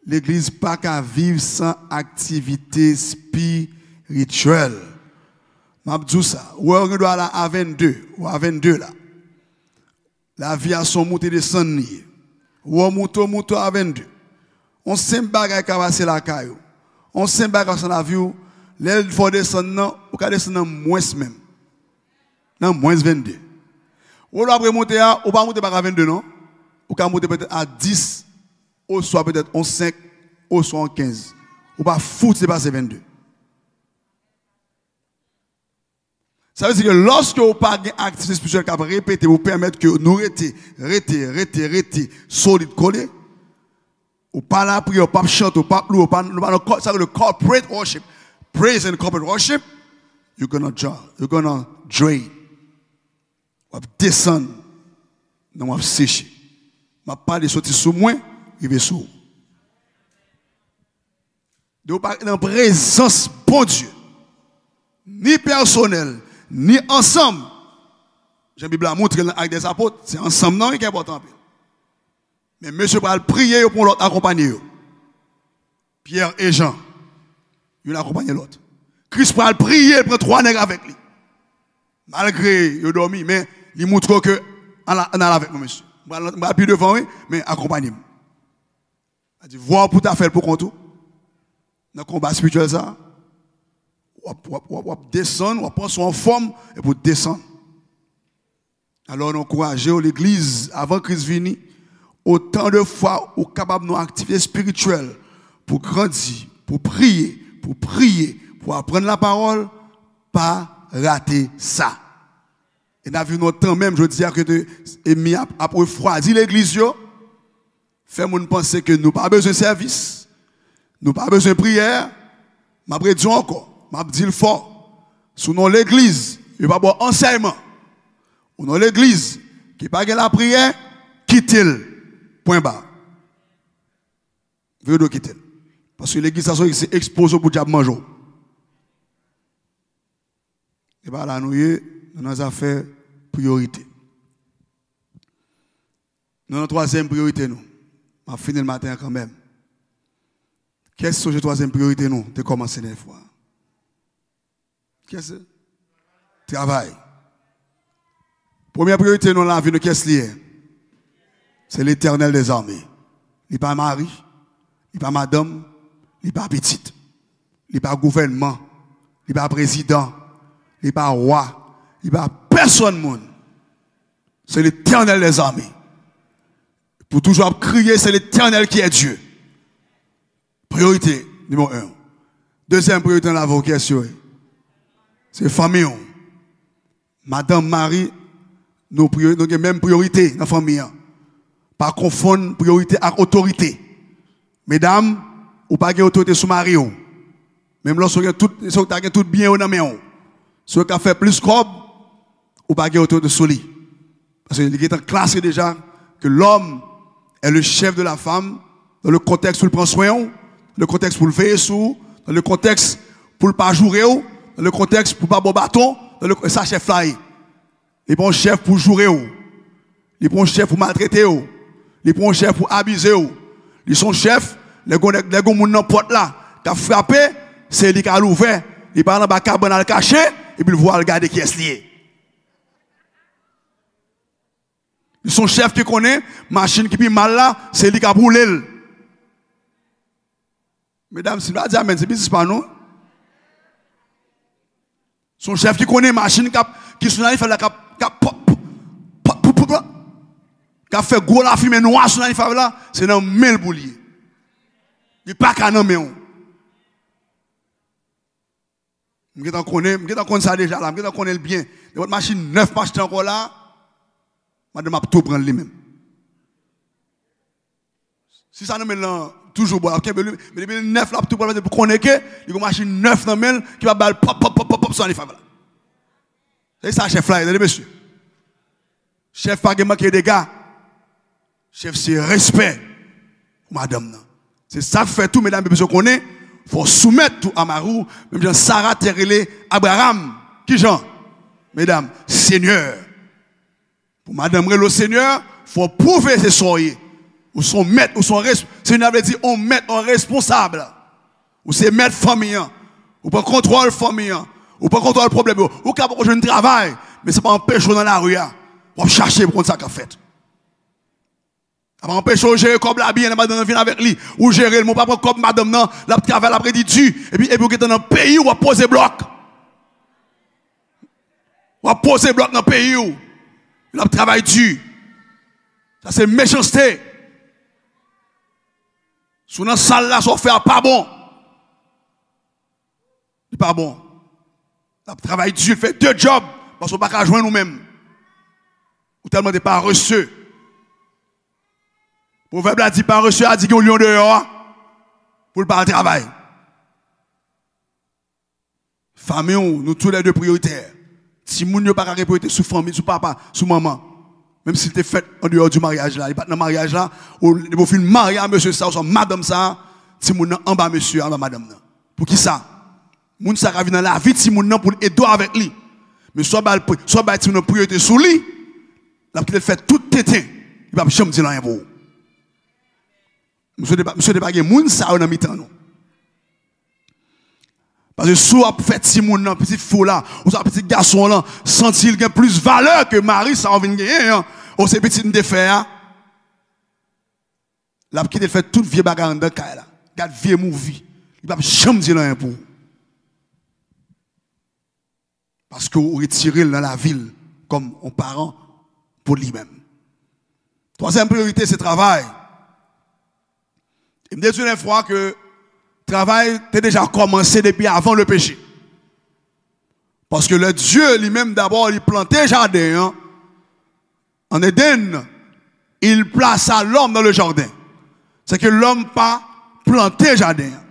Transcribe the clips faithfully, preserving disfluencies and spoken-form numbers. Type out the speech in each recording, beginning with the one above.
Legliz pa ka viv san aktivite espirityèl. M ap di w sa. Ou wè, ou gen dwa la a vennde, ou a vennde la. Lavi a se yon moute desann li ye. Ou wè, w moute, w moute a vennde. Yon senp bagay ka pase lakay ou. Yon senp bagay ka pase nan lavi w. Lè l fè w desann nan, ou ka desann nan mwens menm. Nan mwens vennde. Ou wè, lè w ap remonte a, ou pa moute bak a vennde non. Ou ka moute petèt a dis, oswa petèt yon senk, oswa yon kenz. Ou pa fout depase vennde. Sa vle di ke lòske ou pa gen aktivite espirityèl k ap repete pou pèmèt ke nou rete, rete, rete, rete solid kole, ou pa lapriyè, ou p ap chante, ou p ap lwe, ou pa, nou pa nan kò-, sa rele corporate worship, praise and corporate worship, you're gonna draw, you're gonna drain. W ap desann, nan w ap seche. M ap pale soti sou mwen, rive sou ou. De ou pa nan prezans Bondye, ni pèsonèl, ni ansanm. Jan Bib la montre l nan Actes des Apôtres, se ansanm nan wi ki enpòtan anpil. Men mesye pral priye yo pou yon lòt akonpanye yo. Pyè e Jan, youn akonpanye lòt. Kris pral priye, l pran twa nèg avèk li. Malgre yo dòmi, men li montre w ke ann al, ann al avèk mwen, mesye. M pral, m pral pi devan, wi, men akonpanye m. Sa di, vwa w pou ta fè l pou kont ou. Nan konba espirityèl sa, w ap, w ap, w ap, w ap desann, w ap pran sou anfòm, epi w desann. Alò, nou ankouraje w, legliz, avan Kris vini, otan de fwa ou kapab nan aktivite espirityèl, pou grandi, pou priye, pou priye, pou aprann lapawòl, pa rate sa. E n ap viv nan yon tan menm, jodi a, ke te, enmi ap, ap refwadi legliz yo, fè moun panse ke nou pa bezwen sèvis, nou pa bezwen priyè. M ap redi w ankò, m ap di l fò. Si w nan yon legliz, yo pa ba w ansèyman, ou nan yon legliz ki pa gen lapriyè, kite l. Pwen ba. Vire do kite l. Paske legliz sa se ekspoze w pou dyab manje w. E pa la nou ye, nou nan zafè priyorite. Nou nan twazyèm priyorite nou. M ap fini l maten an kanmenm. Kiyès ki sonje twazyèm priyorite nou te kòmanse dènye fwa? Kiyès se? Travay. Premyè priyorite nou nan lavi nou, kiyès li ye? Se Letènèl dèzame. Li pa mari, li pa madanm, li pa pitit, li pa gouvènman, li pa prezidan, li pa wa, li pa pèsonn moun. Se Letènèl dèzame. Pou toujou ap kriye, c'est l'Éternel qui est Dieu. Priyorite nimewo en. Dezyèm priyorite nan lavi w, kiyès yo ye? Se fanmi w. Madanm, mari, nou priyo-, nou gen menm priyorite nan fanmi an. Pa konfonn priyorite ak otorite. Medam, ou pa gen otorite sou mari w. Menm lòske w gen tout, se ou ki ta gen tout byen yo nan men w. Se ou ki ap fè plis kòb, ou pa gen otorite sou li. Paske li gentan klase deja ke l'homme est le chef de la femme, dans le contexte pou l pran swen w, dans le contexte pou l veye sou ou, dans le contexte pou l pa joure w, dans le contexte pou l pa ba w baton, dans le, sa chèf la ye. Li pa yon chèf pou joure w. Li pa yon chèf pou maltrete w. Li pa yon chèf pou abize w. Li se yon chèf, lè gon nèg, lè gon moun nan pòt la, k ap frape, se li k al ouvè. Li pa al anba kabann al kache, epi l voye al gade kiyès li ye. Li se yon chèf ki konnen machin ki pi mal la, se li k ap woule l. Medam, si n pa di amèn, se biznis pa nou. Se yon chèf ki konnen machin k ap, ki sou nanifay la, k ap, k ap pòp, pòp, pòp, pòp, pòp, k ap fè gwo lafimen nwa sou nanifay la, se nan men l pou l ye. Li pa ka nan men w. M gentan konnen, m gentan konn sa deja la, m gentan konnen l byen. Nenpòt machin nèf m achte ankò la, madanm ap tou pran l li menm. Si sa nan men l lan toujou bon, l ap kenbe li, men depi l nèf la ap tou pran l pou konnen ke li gon machin nèf nan men l ki p ap ba l pòp, pòp, pòp, pòp, pòp, sou nanifay la. Se sa chèf la ye, tande mesye. Chèf pa gen manke dega. Chèf se respè pou madanm nan. Se sa k fè tou, medam, yo bezwen konnen, fò w soumèt tou a mari w, menm jan Sara te rele Abraram. Kijan? Medam, Senyè. Pou madanm rele w Senyè, fò w pwouve se sa w ye. Ou se yon mèt, ou se yon res-, Senyè a vle di yon mèt, yon responsab. Ou se mèt fanmi an. Ou pran kontwòl fanmi an. Ou pran kontwòl pwoblèm yo. Ou ka poko jwenn travay, men sa pa anpeche w nan lari a. W ap chache pou konn sa k ap fèt. Sa pa anpeche w jere kòb la byen, lè madanm nan vin avèk li. Ou jere l, men w pa pran kòb madanm nan, l ap travay, l ap redi di, epi, epi w gentan nan peyi w, w ap poze blòk. W ap poze blòk nan peyi w. L ap travay di. Sa se mechanste. Si w nan sal la, sa w fè a pa bon. Li pa bon. L ap travay di, l fè de djòb, paske w pa ka jwenn ou menm. Ou tèlman te parese. Pwovèb la di, parese a di gen yon lyon deyò a, pou l pa al travay. Fanmi w, nou toulède priyoritè. Timoun yo pa ka gen priyorite sou fanmi, sou papa, sou manman. Menm si l te fèt andeyò di maryaj la, li pa t nan maryaj la, ou, depi w fin marye a mesye sa, oswa madanm sa, timoun nan anba mesye a, anba madanm nan. Poukisa? Moun sa ka vin nan lavi timoun nan pou l ede w avèk li. Men si w ba l pri-, si w bay timoun nan priyorite sou li, l ap kite l fè tout tenten. Li p ap janm di l anyen pou ou. M swete pa, m swete pa gen moun sa yo nan mitan nou. Paske si w ap fè timoun nan, pitit fi w la, oswa pitit gason w lan, santi l gen plis valè ke mari sa w vin genyen an, o se pitit m te fè a, l ap kite l fè tout vye bagay anndan kay la. Gad vye movie. Li p ap janm di l anyen pou ou. Paske w retire l nan lavi l kòm yon paran pou li menm. Twazyèm priyorite, se travay. E m te di yon fwa ke travay te deja kòmanse depi avan le peche. Paske lè Dye li menm dabò li plante jaden an, en Éden, il plaça l'homme dans le jardin. Se ke lòm pa plante jaden an.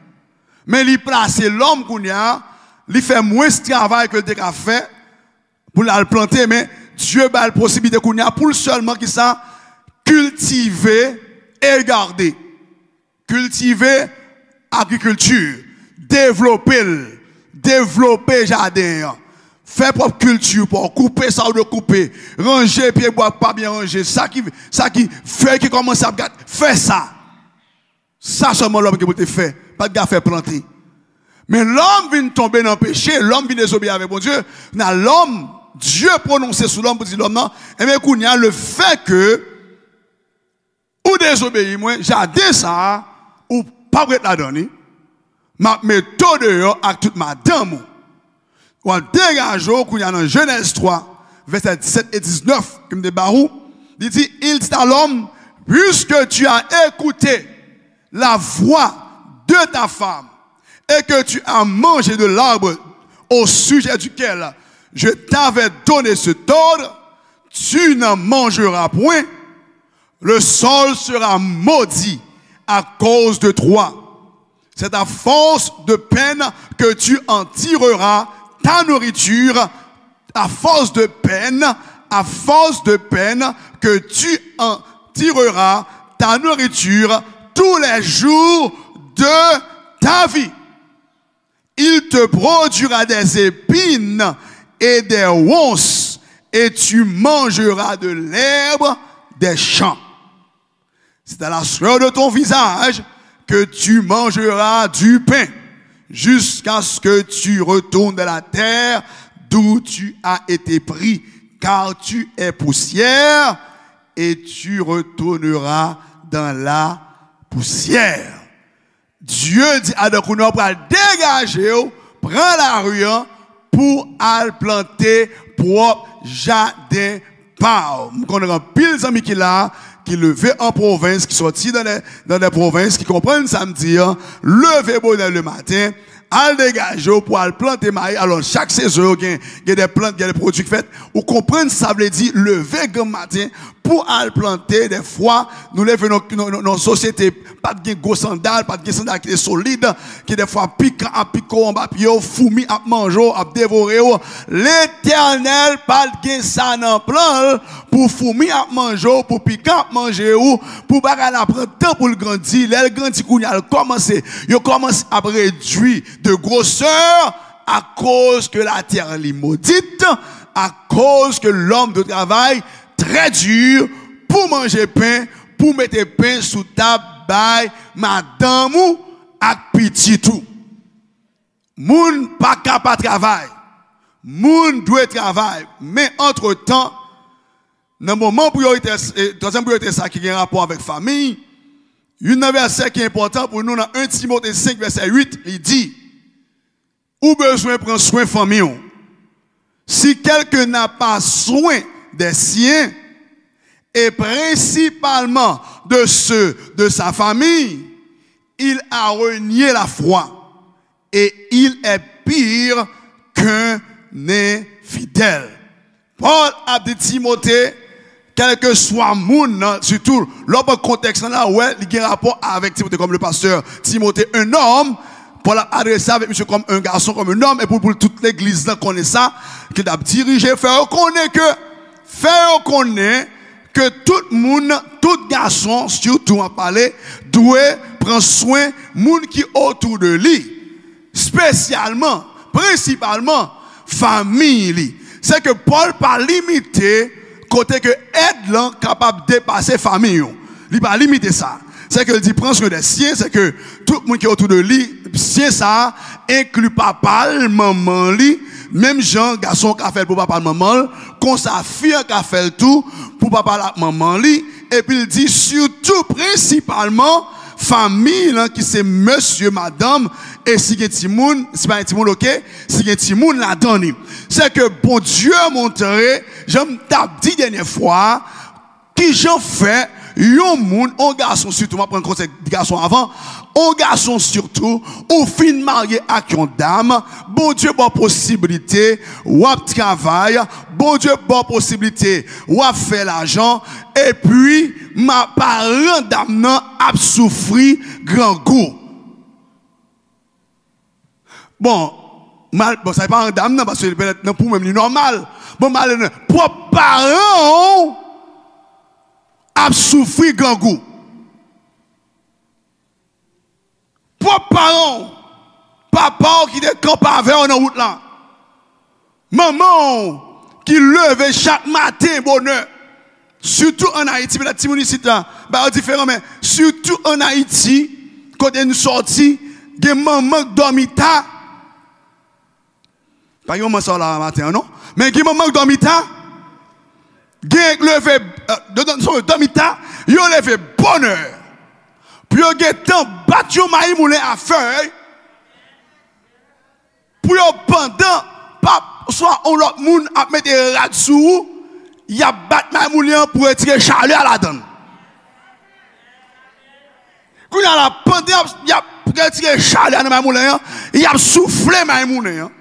Men li plase lòm kounye a, li fè mwens travay ke l te ka fè pou l al plante, men Dye ba l posiblite kounye a pou l sèlman ki sa? Kiltive e gade. Kiltive, agrikilti, devlope l, devlope jaden an. Fè pwòp kilti pa w, koupe sa w dwe koupe, ranje pye bwa k pa byen ranje, sa ki, sa ki fèy ki kòmanse ap gate, fè sa. Sa sèlman lòm gen pou l te fè, pa t gen afè plante. Men lòm vin tonbe nan peche, lòm vin dezobeyi avèk Bondye, nan lòm, Dye pwononse sou lòm pou di lòm nan, enben kounye a, lefètke ou dezobeyi mwen, jaden sa a, ou p ap ret ladan li. M ap mete w deyò ak tout madanm ou. W ap degaje w kounye a nan Jenèz twa, vèsè disèt e diznèf ke m te ba ou. Li di, il dit à l'homme, puisque tu as écouté la voix de ta femme et que tu as mangé de l'arbre au sujet duquel je t'avais donné cet ordre, tu n'en mangeras point. Le sol sera maudit à cause de toi. C'est à force de peine que tu en tireras ta nourriture, à force de peine, à force de peine que tu en tireras ta nourriture tous les jours de ta vie. Il te produira des épines et des ronces, et tu mangeras de l'herbe des champs. C'est à la sueur de ton visage que tu mangeras du pain, jusqu'à ce que tu retournes dans la terre d'où tu as été pris, car tu es poussière, et tu retourneras dans la poussière. Dye di Adan, kounye a w pral degaje w, pran lari an pou al plante pwòp jaden pa w. M konnen anpil zanmi ki la, ki leve an pwovens, ki sòti dan de, dan de pwovens, ki konprann sa m di an, leve bonè le maten, al degaje w pou al plante mayi. Alò, chak sezon yo gen, gen de plant, gen de pwodui k fèt. Ou konprann sa vle di leve granm maten, pou al plante, dèfwa, nou leve nan, nan, nan, nan sosyete, pa t gen gwo sandal, pa t gen sandal ki te solid, ki dèfwa pikan ap pike w anba pye w, foumi ap manje w, ap devore w. Letènèl pa t gen sa nan plan l, pou foumi ap manje w, pou pikan ap manje w, pou bagay la pran tan pou l grandi. Lè l grandi kounye a, l kòmanse, yo kòmanse ap redui de grosè, akoz ke latè li modit, akoz ke lòm dwe travay trè di pou manje pen, pou mete pen sou tab bay madanm ou ak pitit ou. Moun pa ka pa travay. Moun dwe travay. Men antretan, nan moman priyorite, eh, twazyèm priyorite sa ki gen rapò avèk fanmi, youn nan vèsè ki enpòtan pou nou nan en Timote senk vèsè uit, li di, ou bezwen pran swen fanmi w. Si quelqu'un n'a pas soin des siens, et principalement de ceux de sa famille, il a renié la foi et il est pire qu'un infidèle. Pòl ap di Timote, kèlkeswa moun nan, sitou lè w pran kontèks lan la, w wè li gen rapò avèk Timote, comme le pasteur Timote, un homme, Pòl ap adrese avèk misye comme un garçon, comme un homme, e pou, pou tout legliz lan konnen sa, ke l ap dirije, fè yo konnen ke, fè yo konnen ke tout moun, tout gason, sitou m ap pale, dwe pran swen moun ki otou de li, espesyalman, prensipalman, fanmi li. Se ke Pòl pa limite kote ke èd lan kapab depase fanmi yo. Li pa limite sa. Se ke l di pran swen dè syen, se ke tout moun ki otou de li, syen sa a enkli papa l, manman li, menm jan gason an ka fè l pou papa l, manman l, konsa fi an ka fè l tou pou papa l ak manman li, epi l di sitou prensipalman fanmi lan ki se mesye, madanm, e si gen timoun, si pa gen timoun, oke, si gen timoun ladan li. Se ke Bondye montre, jan m t ap di dènyè fwa a, kijan fè yon moun, yon gason sitou, m ap pran konsèy gason avan, yon gason sitou, ou fin marye ak yon dam, Bondye ba w posiblite, w ap travay, Bondye ba w posiblite, w ap fè lajan, epi ma, paran dam nan ap soufri grangou. Bon, mal, bon, sa e paran dam nan, paske petèt nan pou menm li nòmal. Bon, mal nan, pwòp paran w ap soufri grangou. Pwòp paran w, papa w ki te kanpe avè w nan wout la. Manman w ki leve chak maten bonè, sitou ann Ayiti, petèt timoun isit la, bagay yo diferan, men sitou ann Ayiti, kote n sòti, gen manman k dòmi ta. Pa gen manman sa w la maten an, non. Men gen manman k dòmi ta, gen k leve, eh, dò-, dò-, dòmi ta, yo leve bonè. Pou yo gentan bat yon mayi moulen a fèy, pou yo pandan pap, oswa yon lòt moun ap mete rad sou ou, y ap bat mayi moulen an pou retire chalè a ladan l. Kounye a la, pandan y ap, y ap retire chalè a nan mayi moulen an, y ap soufle mayi moulen an.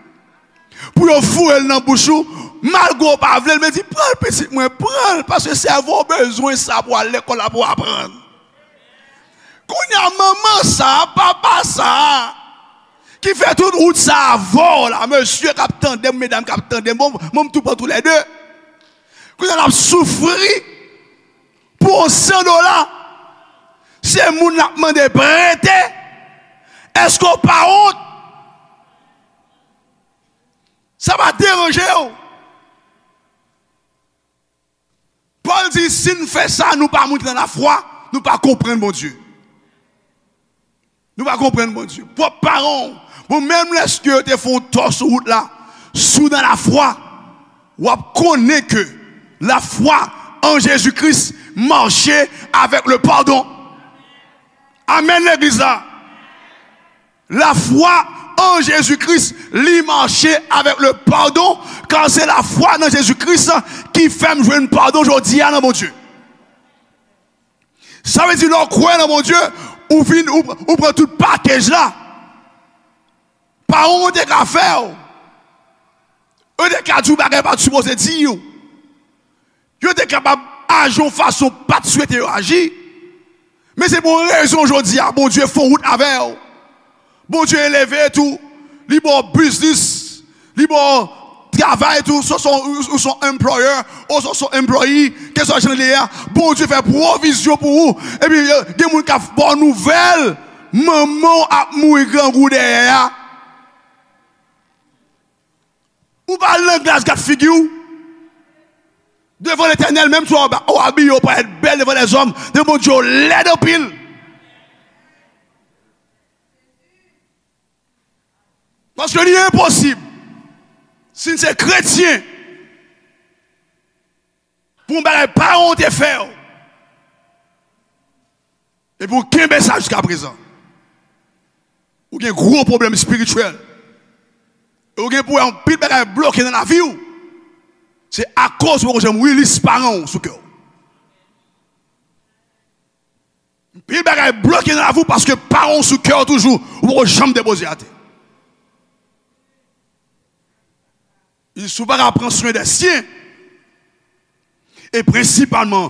Pou yo foure l nan bouch ou, malgre w pa vle l, men di, pran l, pitit mwen, pran l, paske sèvo w bezwen sa pou al lekòl la, pou aprann. Kounye a, manman sa a, papa sa a, ki fè tout wout sa a avè w la, mesye k ap tande m, medam k ap tande m, bon, bon, m tou pran toulède. Kounye a, l ap soufri pou yon san dola. Se moun l ap mande prete. Èske w pa wont? Sa pa deranje w? Pòl di, si n fè sa, nou pa moute nan lafwa, nou pa konprann Bondye. Nou pa konprann Bondye. Pwòp paran w, bon, menm lèske yo te fè w tò sou wout la, si w nan lafwa, w ap konnen ke lafwa an Jezi Kris mache avèk le padon. Amèn, legliz la. Lafwa an Jezi Kris, li mache avèk le padon, ka se lafwa nan Jezi Kris ki fè m jwenn padon jodi a nan Bondye. Sa vle di, lè w kwè nan Bondye, ou vin, ou, ou pran tout pakèj la. Paran w te ka fè w. Yo te ka di w bagay yo pa t sipoze di w. Yo te kapab aji yon fason w pa t swete yo aji. Men se pou yon rezon jodi a, Bondye fè yon wout avè w. Bondye eleve tou, li ba w biznis, li ba w travay tou, swa se yon, ou se yon employer, ou se yon employee, kèlkeswa jan li ye a, Bondye fè pwovizyon pou ou. Epi, gen moun k ap ba w nouvèl, manman w ap mouri grangou dèyè a. Ou pa al nan glas gad figi w. Devan Letènèl, menm si w ap abiye, w parèt bèl devan lèzòm, devan Bondye, w lèd anpil. Paske li enposib, si n se kretyen, pou yon bagay paran w te fè w, epi w kenbe sa jiskaprezan, ou gen gwo pwoblèm espirityèl. E ou gen pou wè anpil bagay bloke nan lavi w. Se akoz ou poko janm rilis paran w sou kè w. Anpil bagay bloke nan lavi w paske paran w sou kè w toujou, ou poko janm depoze atè. E si w pa ka pran swen dè syen, e prensipalman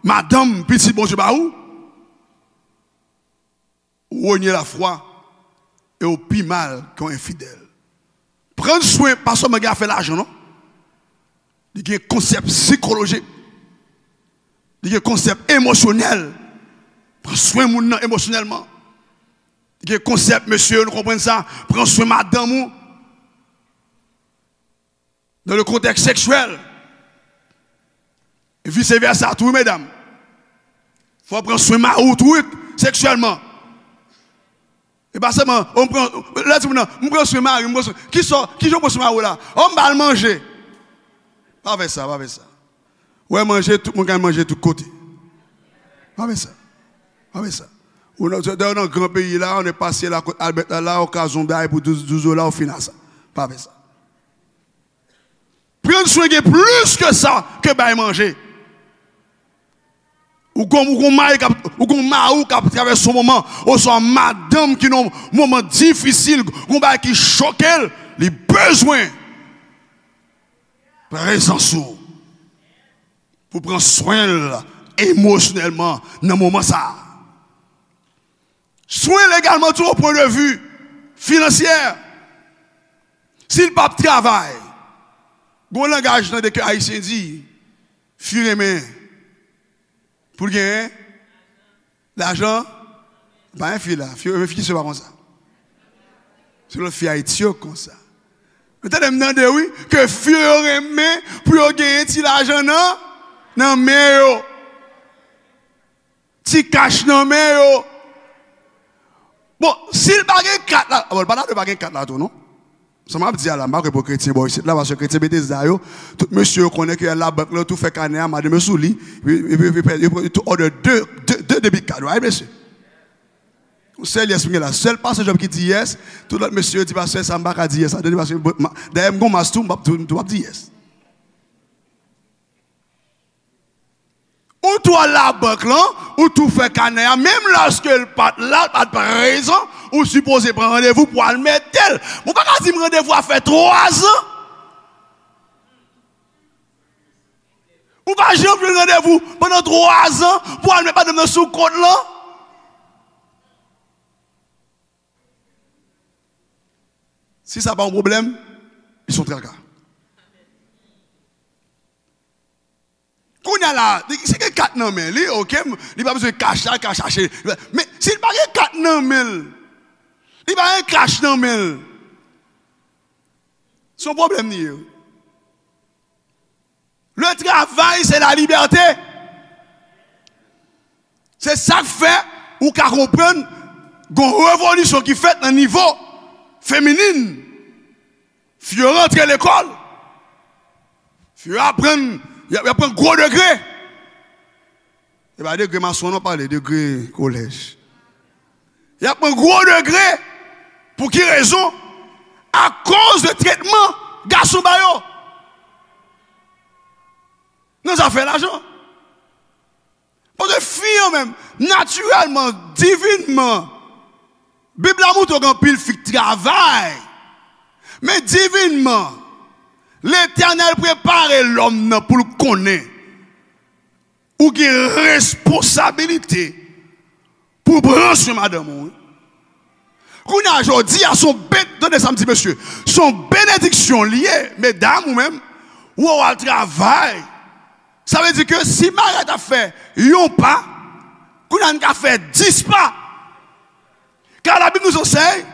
madanm, pitit Bondye ba ou, ou renye lafwa e ou pi mal ke yon enfidèl. Pran swen pa sèlman gen afè lajan non. Li gen konsèp sikolojik. Li gen konsèp emosyonèl. Pran swen moun nan emosyonèlman. Li gen konsèp, mesye, nou konprann sa, pran swen madanm ou. Dans le contexte sexuel. E vice versa tou, wi, medam. Fò w pran swen mari w tou, wi, seksyèlman. E pa sèlman, o, m pran, lè di moun nan, m pran swen mari m, m pran swen, kisa, kijan w pran swen mari w la? O, m ba l manje. Pa fè sa, pa fè sa. Ou wè manje, tout moun ka manje tout kote. Pa fè sa. Pa fè sa. Ou nan, dayè nan gran peyi la, on est passé la kot Albert la, la, ou ka zonbay pou douz, douz dola, ou fin a sa. Pa fè sa. Pran swen gen plis ke sa, ke bay manje. Ou gon, ou gon mari k ap, ou gon mari k ap travèse yon moman, oswa madanm ki nan yon moman difisil, gon bagay ki choke l, li bezwen prezans ou pou pran swen l emosyonèlman nan moman sa a. Swen l egalman tou o pwen de vi finansyè. Si l p ap travay, gon langaj tande ke Ayisyen di, fi renmen pou l genyen lajan, pa gen fi la, fi renmen fi se pa konsa. Se lòt fi Ayiti yo konsa. Ou tande m tande wi, ke fi yo renmen pou yo genyen ti lajan nan, nan men yo. Ti kach nan men yo. Bon, si l pa gen kat la, bon, l pa ta dwe pa gen kat la tou, non? Sa m ap di a la, m pa kwè pou kretyen bò isit la, paske kretyen Betesda yo, tout mesye yo konnen ke y al labank la, yo tou fè kanè a, madanm yo sou li, epi, epi, epi, epi, yo tou òdè de, de, de debi kad, right, mesye? Yon sèl yes m gen la. Sèl pastè Job ki di yes, tout lòt mesye yo di pastè sa, m pa ka di yes la, tande, paske, dayè m gon mas tou, m p ap tou, m tou p ap di yes. Ou tou al labank lan, ou tou fè kanè a, menm lòske l pa t la, l pa t prezan, ou sipoze pran randevou pou al mete l. Ou pa ka di m randevou a fè twa zan. Ou pa janm jwenn randevou pandan twa zan pou al met madanm nan sou kont lan. Si sa pa yon pwoblèm, li se yon traka. Kounye a la, li, si gen kat nan men li, oke, li pa bezwen kach la, li ka chache. Men, si l pa gen kat nan men l, li pa gen kach nan men l, se yon pwoblèm li ye. Le travail, c'est la liberté. Se sa k fè ou ka konprann gon revolisyon ki fèt nan nivo feminin. Fi yo rantre lekòl. Fi yo aprann, y ap, y ap pran gwo degre. E pa degre mason non pale, degre kolèj. Y ap pran gwo degre. Pou ki rezon? Akoz de tretman gason ba yo nan zafè lajan. Paske fi an menm, natirèlman, divinman, Bib la montre w gen anpil fi k travay. Men divinman, Letènèl prepare lòm nan pou l konnen ou gen responsabilite pou w pran swen madanm ou, wi. Kounye a, jodi a, se yon ben-, tande sa m di, mesye, se yon benediksyon li ye, medam, ou menm, ou wè w al travay. Sa vle di ke si Maryat ap fè yon pa, kounye a, n ka fè dis pa. Ka Labib nou ansèy,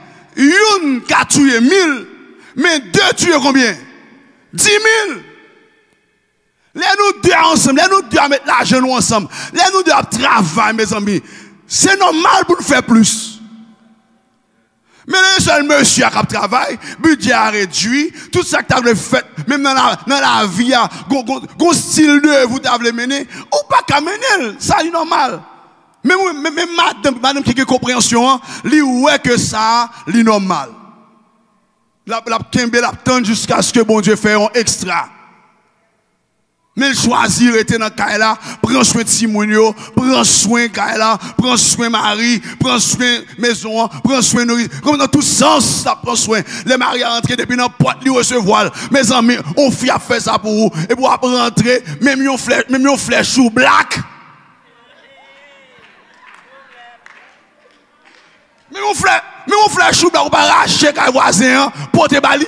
youn ka tiye mil, men de tiye konbyen? Dis mil. Lè nou de ansanm, lè nou de a met lajan nou ansanm, lè nou de ap travay, mezanmi, se nòmal pou n fè plis. Men lè se sèl mesye a k ap travay, bidjè a redui, tout sa k ta dwe fèt, menm nan la, nan lavi a, gon, gon, gon stil de vi w ta vle mennen, ou pa ka mennen l, sa li nòmal. Men, men, men madanm, madanm ki gen konpreyansyon an, li wè ke sa a, li nòmal. L ap, l ap kenbe, l ap tann jiskaske Bondye fè yon ekstra. Men l chwazi rete nan kay la, pran swen timoun yo, pran swen kay la, pran swen mari, pran swen mezon an, pran swen nouri. Kòm nan tout sans, l ap pran swen. Lè mari a rantre, depi nan pòt li resevwa l. Mezanmi, yon fi ap fè sa pou ou, epi w ap rantre, menm yon flè, menm yon flè choublak. Menm yon flè, menm yon flè choublak ou pa rache kay vwazen an, pote ba li.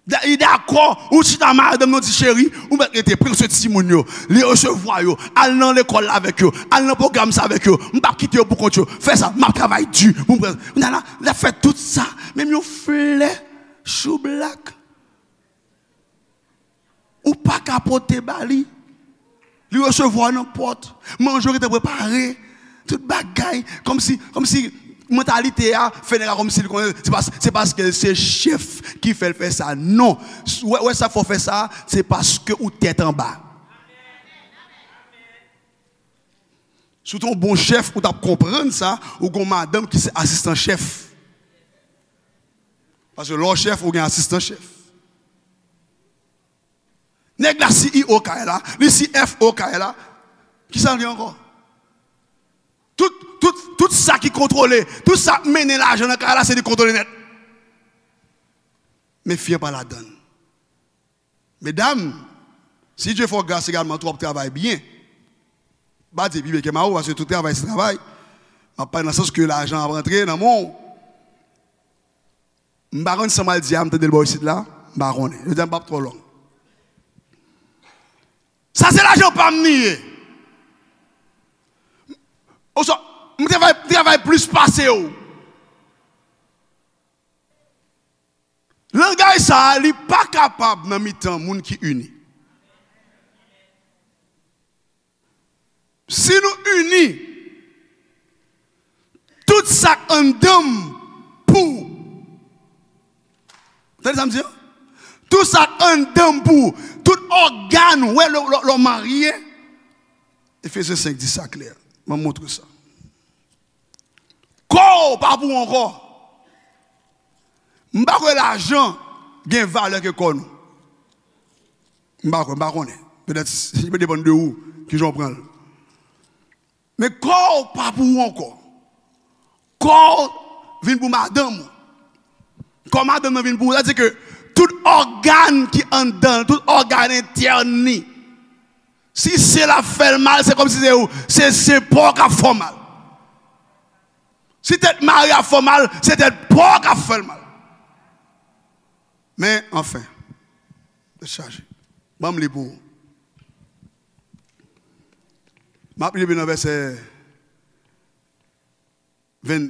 Da- Li dakò, ou chita madanm nan di, cheri, ou mèt rete, pran swen timoun yo, li resevwa yo, al nan lekòl la avèk yo, al nan pwogram sa avèk yo, m p ap kite yo pou kont yo, fè sa, m ap travay di pou m pran. Kounye a la, l ap fè tout sa, menm yon flè choublak. Ou pa ka pote ba li. Li resevwa w nan pòt. Manje w gentan prepare. Tout bagay. Kòmsi, kòmsi mantalite a, fè nèg la kòmsi li konnen, se pas, se paske l se chèf ki fè l fè sa. Non. Wè, wè sa fè w fè sa, se paske ou tèt anba. Si w te yon bon chèf, ou t ap konprann sa, ou gon madanm ki se asistan chèf. Paske lè w chèf, ou gen asistan chèf. Nèg la C E O kay la, li C F O kay la. Kisa l gen ankò? Tout, tout, tout sa ki kontwole, tout sa k mennen lajan nan kay la, se li k kontwole nèt. Men fi an pa ladann. Medam, si Dye fè w gras egalman tou, w ap travay byen. M pa di pi byen ke mari w, paske tout travay se travay. M ap pale nan sans ke lajan ap rantre nan men w. M pa konn sa m al di a, m tande l bò isit la, m pa konnen. Jodi a m p ap twò long. Sa se lajan pa m li ye. Oswa, m travay, m travay plis pase w. Langaj sa a, li pa kapab nan mitan moun ki ini. Si nou ini, tout sa k anndan m pou ou. Tande sa m di an? Tout sa k anndan m pou ou. Tout ògàn ou, wè, lè, lè, lè w marye. Efezyen senk di sa klè. Mwen montre sa. Kò w pa pou w ankò. M pa kwè lajan gen valè ke kò nou. M pa kwè, m pa konnen. Petèt, li depann de ou, kijan w pran l. Men kò w pa pou ou ankò. Kò w vin pou madanm ou. Kò madanm nan vin pou ou. Sa di ke tout ògàn ki anndan l, tout ògàn entèn li, si se l ap fè l mal, se kòmsi se ou, se, se pa w k ap fè w mal. Si tèt mari ap fè w mal, se tèt pa w k ap fè l mal. Men, anfen, tèt chaje. Ban m li pou ou. M ap li depi nan vèsè ven,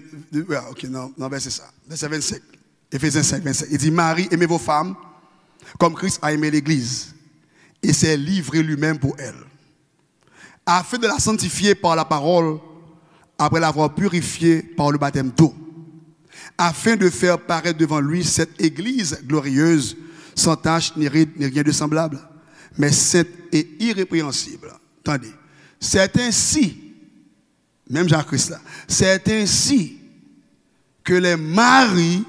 ah, ok, nan, nan vèsè sa. Vèsè vennsenk. Éphésiens cinq, vingt-cinq. Il dit, Marie, aimez vos femmes, comme Christ a aimé l'Église, et s'est livré lui-même pour elle, afin de la sanctifier par la parole, après l'avoir purifiée par le baptême d'eau, afin de faire paraître devant lui cette Église glorieuse, sans tache, ni ride, ni rien de semblable, mais sainte et irrépréhensible. Tande, c'est ainsi, menm jan ak Kris la, c'est ainsi que les maris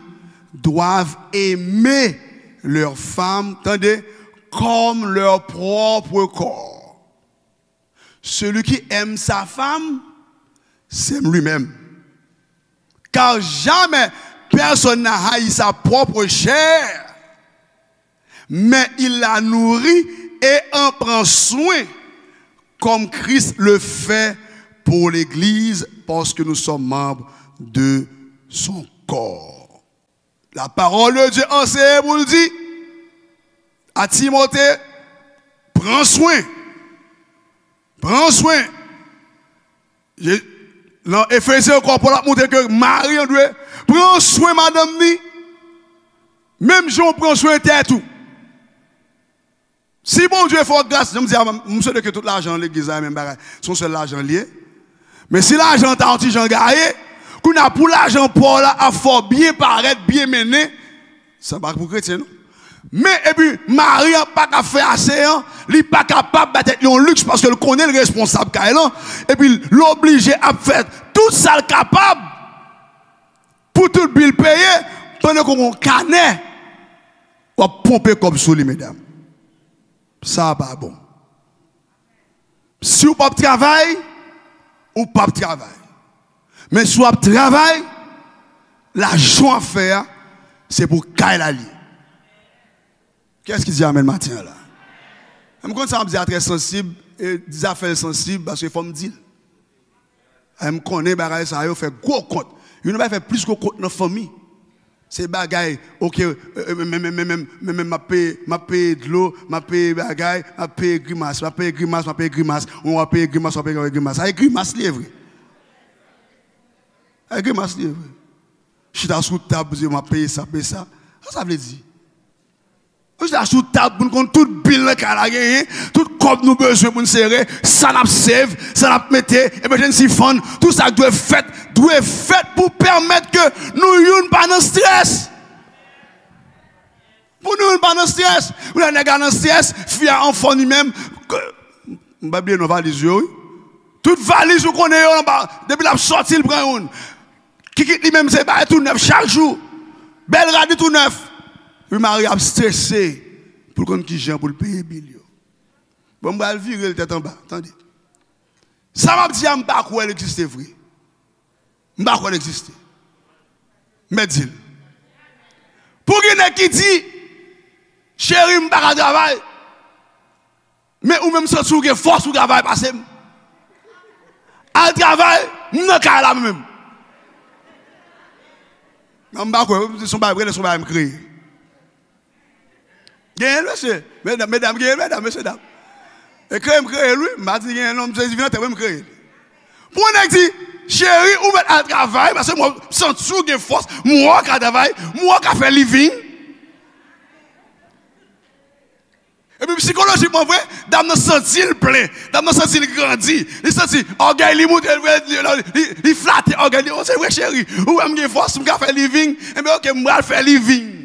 doivent aimer leurs femmes, tande, comme leur propre corps. Celui qui aime sa femme s'aime lui-même. Car jamais personne n'a haï sa propre chair, mais il la nourrit et en prend soin, comme Christ le fait pour l'Église, parce que nous sommes membres de son corps. La parole de Dieu anseye pou l di a Timote, pran swen, pran swen. Je- Nan Efezyen ankò, Pòl ap montre ke mari an dwe pran swen madanm ni, menm jan w pran swen tèt ou. Si Bondye fè w gras, jan m di a, m swete ke tout lajan legliz la, menm bagay, se yon sèl lajan l ye. Men si lajan ta yon ti jan gaye, kounye a pou lajan pa w la ap fè w byen parèt, byen mennen, sa pa pou kretyen, non. Men, epi, mari an pa ka fè ase an, li pa kapab bay tèt li yon liks paske l konnen l responsab kay lan, epi l oblije ap fè tout sa l kapab pou tout bil peye, pandan ke w gen yon kanè, w ap ponpe kòb sou li, medam. Sa a pa bon. Si w p ap travay, ou p ap travay. Men si w ap travay, lajan w ap fè a, se pou kay la l ye. Kiyès ki di amèn maten an la? M konn sa m ap di a trè sansib, e zafè l sansib, paske fò m di l. E m konnen bagay sa yo fè gwo kont. Youn nan bagay fè plis gwo kont nan fanmi. Se bagay, oke, e, e, men, men, men, men, men, men, m ap peye, m ap peye dlo, m ap peye bagay, m ap peye grimas, m ap peye grimas, m ap peye grimas, w ap peye grimas, w ap peye grimas. Sa e grimas li ye vre. Sa e grimas li ye vre. Chita sou tab, di, "M ap peye sa, peye sa." Sa sa vle di? Nou chita sou tab pou n konn tout bil nan kay la genyen, tout kòb nou bezwen pou n sere, sa n ap save, sa n ap mete, emergency fund, tout sa k dwe fèt, dwe fèt pou pèmèt ke nou youn pa nan strès. Pou nou youn pa nan strès. Ou la nèg la nan strès, fi a anfòm li menm. M pa bliye non valiz yo, wi. Tout valiz ou konnen yo anba, depi l ap sòti, l pran youn. Kikit li menm se bagay tou nèf chak jou. Bèl rad li tou nèf. Epi mari ap strese pou l konn kijan pou l peye bil yo. Bon, m pral vire l tèt anba, tande. Sa m ap di a, m pa kwè l egziste vre. M pa kwè l egziste. M mèt di l. Pou gen nèg ki di, "Cheri, m pa ka travay." Men ou menm santi w gen fòs pou travay pase m. Al travay, m nan kay la mwen menm. Non, m pa kwè, se yon bagay, se yon bagay m kreye. Genyen l, mesye. Medam, medam, genyen l, medam, mesye, dam. E kreye m kreye l, wi. M pa di genyen, non, m sezi vin nan tèt mwen, m kreye l. Pou yon nèg di, "Cheri, ou mèt al travay, paske mwen santi w gen fòs, m wè w ka travay, m wè w ka fè living." Epi sikolojikman vre, dam nan santi l plen, dam nan santi l grandi, li santi ògèy li moute, li, li, li, li flate ògèy li, "O, se vre, cheri, ou wè m gen fòs, m ka fè living, enben oke, m pral fè living."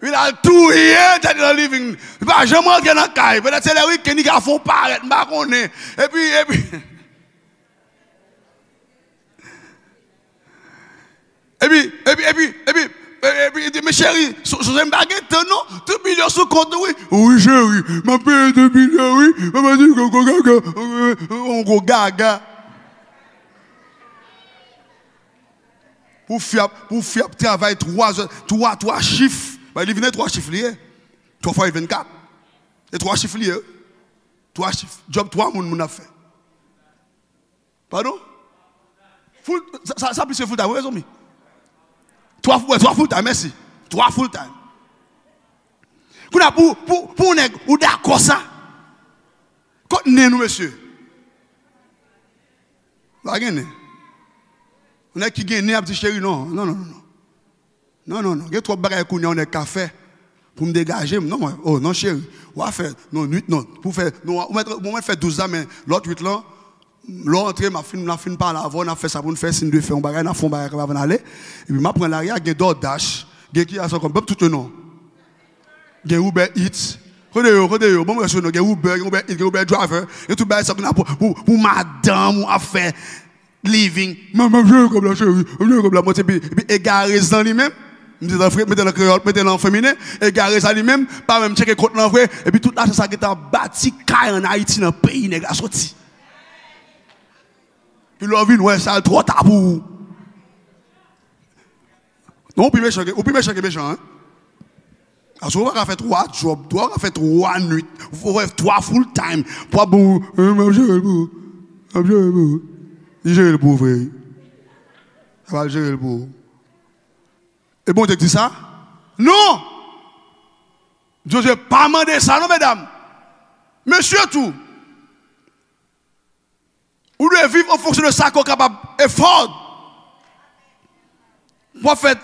Li al touye tèt li nan living, li pa janm rantre nan kay, petèt se lè wikenn li ka fè yon parèt, m pa konnen, epi, epi. Epi, epi, epi, epi, epi, epi, men cheri, so- sonje m pa gen tan non. Tout milyon sou kont ou, wi. Wi, cheri, m ap peye tout milyon, wi. Mama di, gwo, gwo gaga. Yon gwo gaga. Pou fi ap, pou fi ap travay twa zè, twa, twa chif. Bay li vin twa chif li ye. Twa fwa vennkat. E twa chif li ye. Twa chif. Djòb twa moun, moun ap fè. Padon? Full, sa, sa, sa plis ke full time, wi, mezanmi. Twa, wè, twa full time, mèsi. Twa full time. Kounye a, pou, pou, pou yon nèg, ou dakò sa? Kot nen nou, mesye? Pa gen nen. Yon nèg ki gen nen ap di, "Cheri, non, non, non, non, non." Non, non, non. Gen twòp bagay kounye a yon nèg ka fè pou m degaje m. Non, mwen. Oh, non, cheri. W a fè, non, uit, non. Pou fè, non, ou mèt, ou mèt fè douz la, men lòt uit lan, lè w antre, m ap fin, n ap fin pale avè w, n ap fè sa pou n fè, si n dwe fè yon bagay, n ap fè yon bagay avan n ale. Epi m ap pran lari a, gen DoorDash, gen ki a sa ankò, m p ap tout yo non. Gen Uber Eats. Kote yo, kote yo, bon, mwen sou non, gen Uber, gen Uber Eats, gen Uber Driver, gen tout bagay sa pou, pou, pou madanm ou ap fè. Living. Mwen, mwen jere kòb la, cheri. Mwen jere kòb la. Mwen, epi, epi egarez lan li menm. M te nan fre-, mete nan kreyòl, mete nan feminen. Egarez la li menm. Pa menm tcheke kont lan vre. Epi tout lajan sa gentan bati kay an Ayiti nan peyi nèg la soti. Pi lè w vin wè sa, l twò ta pou ou. Non, ou pi mechan ke, ou pi mechan ke mechan, en. Paske ou pa ka fè twa djòb, ou pa ka fè twa nwit, ou fè twa full time. Pou ap bon, eh, m ap jere l pou ou. M ap jere l pou ou. Li jere l pou ou, frè. Sa va l jere l pou ou. E Bondye k di sa? Non! Bondye pa mande sa, non, medam. Mesye tou. Ou dwe viv an fonksyon de sa ke w kapab afford. W ap fè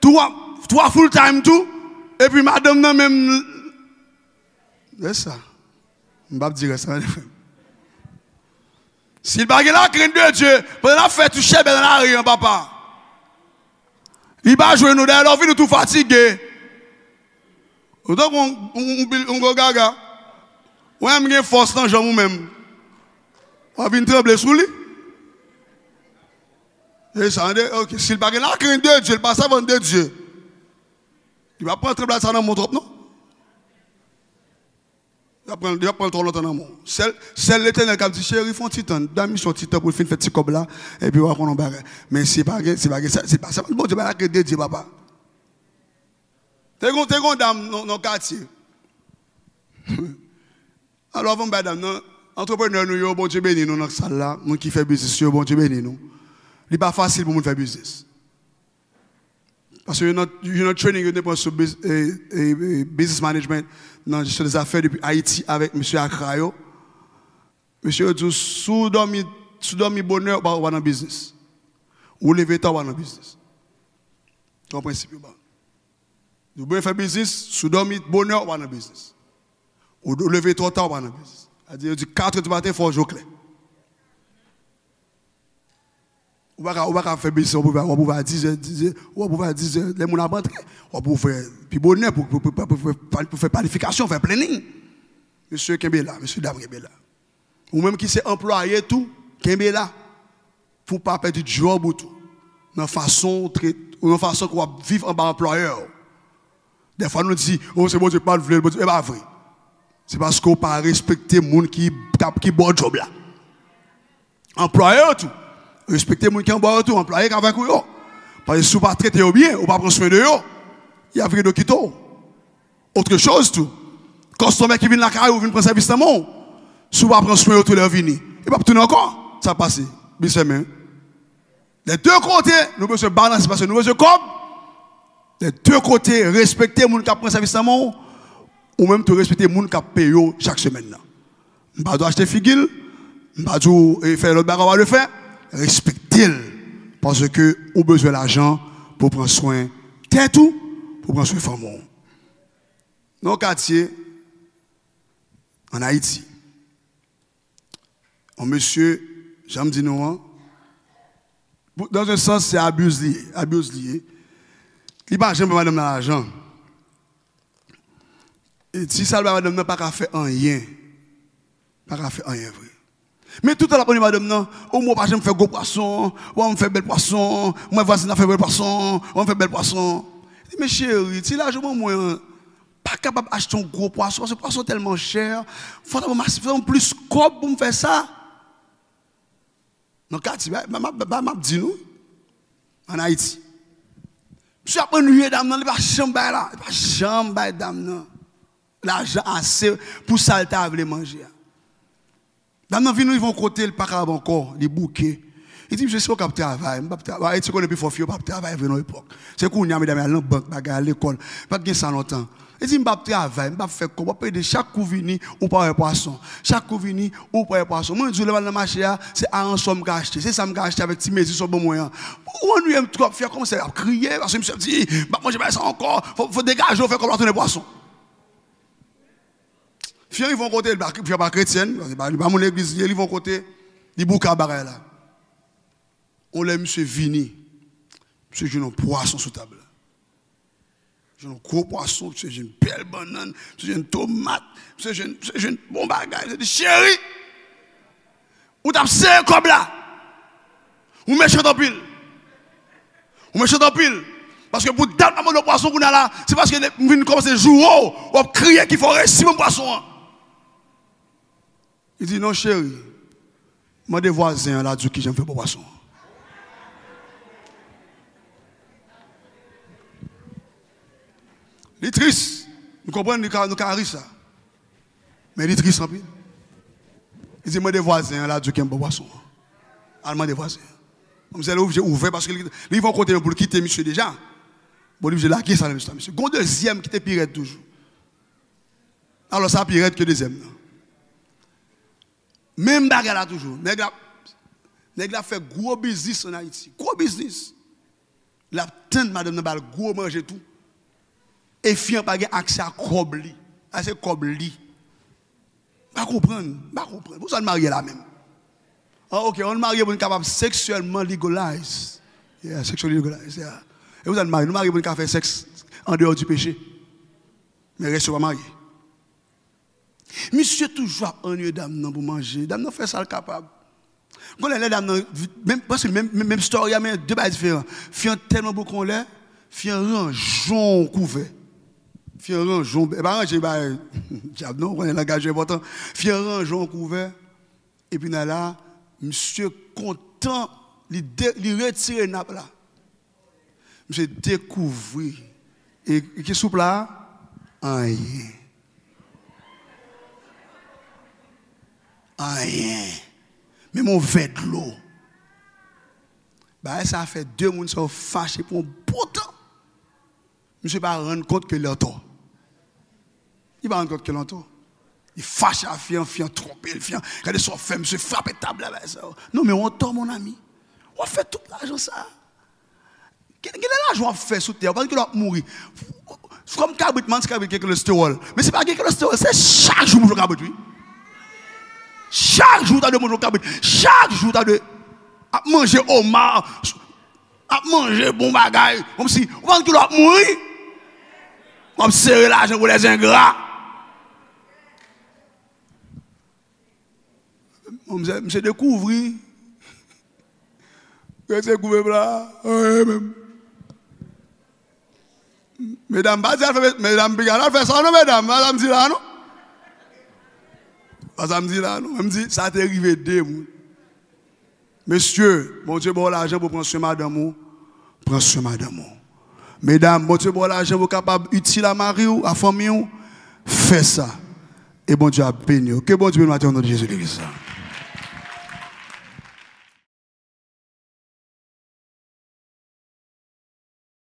twa, twa full time tou, epi madanm nan menm, Rès sa. M p ap di rès sa, non, frè m. Si l pa gen la crainte de Dieu, pandan l ap fè ti chèbè nan lari an, papa, li pa jwenn ou. Dayè, lè w vini, ou tou fatige. Ou tankou yon, yon, yon, yon gwo gaga. Ou menm gen fòs nan janm ou menm. W ap vin tranble sou li. E sa, tande? Ok. Si l pa gen la crainte de Dieu, l pa savant de Dieu, li pa pran tranblad sa nan men w twòp, non. Li ap pran, li ap pran l twò lontan nan men w. Sèl, sèl Letènèl k ap di, cheri, fè yon ti tan, dam misye yon ti tan pou l fin fè ti kòb la, epi w a konn yon bagay. Men si pa gen, si pa gen sa, si pa sa, Bondye pa la crainte de Dieu, papa. Te gon, te gon dam nan, nan katye. Alò, avan m bay dam nan, antreprenè nou yo, Bondye beni nou nan sal la, moun ki fè biznis yo, Bondye beni nou. Li pa fasil pou moun fè biznis. Paske yo nan, yo nan training yo te pran sou biz-, e, e, e, business management, nan jesyon de zafè depi Ayiti avèk mesye Accra yo. Mesye yo di w, si w dòmi, si w dòmi bonè, ou pa, ou pa nan biznis. Ou leve ta, ou pa nan biznis. Se yon prensip yo ba w. Ou byen fè biznis, si w dòmi bonè, ou pa nan biznis. Ou, ou leve twò ta, ou pa nan biznis. Sa di, yo di, katrè di maten, fò je w klè. Ou pa ka, ou pa ka fè biznis, w ap ouvè, w ap ouvè a dizè, dizè, w ap ouvè a dizè, lè moun ap antre, w ap ouvè pi bonè pou, pou, pou, pou, pou, pou fè planifikasyon, fè planning. Mesye, kenbe la, mesye dam, kenbe la. Ou menm ki se anplwaye tou, kenbe la. Pou w pa pèdi djòb ou tou. Nan fason w trete, nan fason ke w ap viv anba anplwayè w. Dèfwa nou di, o, se Bondye k pa t vle l, Bondye, e pa vre. Se paske w pa respekte moun ki, k ap, ki ba w djòb la. Anplwayè yo tou. Respekte moun ki anba w yo tou, anplwaye k avèk ou yo. Paske si w pa trete yo byen, ou pa pran swen de yo, y ap vire do kite w. Autre chose tou. Kòstòmè ki vin lakay ou, vin pran sèvis nan men w. Si w pa pran swen yo tou lè yo vini, yo p ap tounen ankò. Sa pase. Biznis fèmen. Lè de kote, nou bezwen balanse, paske nou bezwen kòb. Lè de kote, respekte moun k ap pran sèvis nan men w, ou menm tou respekte moun k ap peye w chak semèn nan. M pa di w achte figi l, m pa di w, e, fè lòt bagay w pa dwe fè, respekte l. Paske ou bezwen lajan pou pran swen tèt ou, pou pran swen fanmi w. Nan yon katye, ann Ayiti, yon mesye, jan m di nou an, pou, dans un sens, se abuse li ye, abuse li ye. Li pa janm bay madanm nan lajan. E ti sa l bay madanm nan pa ka fè anyen. Pa ka fè anyen vre. Men tout tan l ap mande madanm nan, o, mwen pa janm fè gwo pwason, w a m fè bèl pwason, mwen vwazin nan fè bèl pwason, w a m fè bèl pwason. Li di, men cheri, ti lajan w ban mwen an, pa kapab achte yon gwo pwason, paske pwason tèlman chè, fò w ta ban m ase, fò w ta ban m plis kòb pou m fè sa. Nan katye, ba, ba, ba, ba, m ap di nou, ann Ayiti. Misye ap annuiye dam nan, li pa janm bay la, li pa janm bay dam nan lajan ase pou sa l ta vle manje a. Dam nan vin rive yon kote, li pa kapab ankò, li bouke. Li di, mesye, si w k ap travay, m p ap travay. Ayiti konnen pifò fi yo p ap travay vre nan epòk. Se kounye a, medam, y al nan bank, bagay, al lekòl. Pa t gen sa lontan. Li di, m p ap travay, m p ap fè kòb, w ap ede chak kou vini, ou pa wè pwason. Chak kou vini, ou pa wè pwason. Mwen di w, lè m al nan mache a, se aransò m ka achte. Se sa m ka achte avèk ti mezi sa w ban mwen an. Ou annuiye m twòp, fi a kòmanse ap kriye, paske misye ap di, m p ap manje bagay sa ankò, fò, fò degaje w, fè kòb la tounen pwason. Fi an rive yon kote, li pa, fi a pa kretyèn, li pa, li pa moun legliz li ye, li rive yon kote, li bouke ak bagay la. Yon lè misye vini, misye jwenn yon pwason sou tab la. Jwenn yon gwo pwason, misye jwenn bèl bannann, misye jwenn tomat, misye jwenn, misye jwenn bon bagay. Misye di, cheri, ou t ap sere kòb la. Ou mechan anpil. Ou mechan anpil. Paske pou dat m ap mande w pwason kounye a la, se paske m vin kòmanse joure w, w ap kriye ki fè w resi ban m pwason an. Li di, non, cheri, mande vwazen an la di w kijan m fè bon pwason an. Li tris. Nou konprann, nou ka, nou ka ri sa. Men li tris anpil. Li di, mande vwazen an la di w kijan m bon pwason an. Al mande vwazen an. Manmzèl oblije ouvè paske li, li rive yon kote pou l kite misye deja. Bon, li oblije lage sa nan misye. Gon dezyèm ki te pi rèd toujou. Alò, sa pi rèd ke dezyèm nan. Menm bagay la toujou. Nèg la, nèg la fè gwo biznis ann Ayiti. Gwo biznis. L ap tann madanm nan ba l gwo manje tou. E fi an pa gen aksè a kòb li. Sa se kòb li. Pa konprann, pa konprann. Pou sa n marye la menm? Ah, ok, ann marye pou n kapab seksyèlman legalize. Yeah, sexually legalize, yeah. E pou sa n marye? Nou marye pou n ka fè sèks an deyò di peche. Men rès yo pa marye. Misye toujou ap annuiye dam nan pou manje. Dam nan fè sa l kapab. M konnen lè dam nan, menm, paske menm, menm, menm story a, men de bagay diferan. Fi an tèlman bouke yon lè, fi an ranjon kouvè. Fi an ranjon, e pa ranje bay dyab non, ou konnen langaj yo enpòtan. Fi an ranjon kouvè, epi nan la, misye kontan, li de, li retire nap la. Misye dekouvri. E, e ki sou pla a? Anyen. Anyen. Menm yon vè dlo. Bagay sa fè de moun sa yo fache pou yon bon tan. Misye pa rann kont ke li antò. Li pa rann kont ke li antò. Li fache a fi an, fi an twonpe l, fi an, gade sa w fè, misye frape tab la, bagay sa yo. Non, men w antò, mon ami. W ap fè tout lajan sa. Gen, gen de lajan w ap fè sou tè, w pa gen kè w ap mouri. Kòm kabrit, man, se kabrit gen kolestewòl. Men se pa gen kolestewòl, se chak jou w manje yon kabrit, wi. Chak jou w ta dwe manje yon kabrit. Chak jou w ta dwe ap manje oma, ap manje bon bagay. Kòmsi, w pa gen kè w ap mouri. W ap sere lajan pou lèzengra. Bon, misye, misye dekouvri. Rete kouvè pla. Anyen menm. Medam, pa di al fè, medam, piga al fè sa non, medam. Pa sa m di la non. Pa sa m di la non. M di, sa te rive de moun. Mesye, Bondye ba w lajan pou pran swen madanm ou, pran swen madanm ou. Medam, Bondye ba w lajan pou w kapab itil a mari w, a fanmi w, fè sa. E Bondye ap beni w. Ke Bondye beni w maten o non de Jezi legliz la.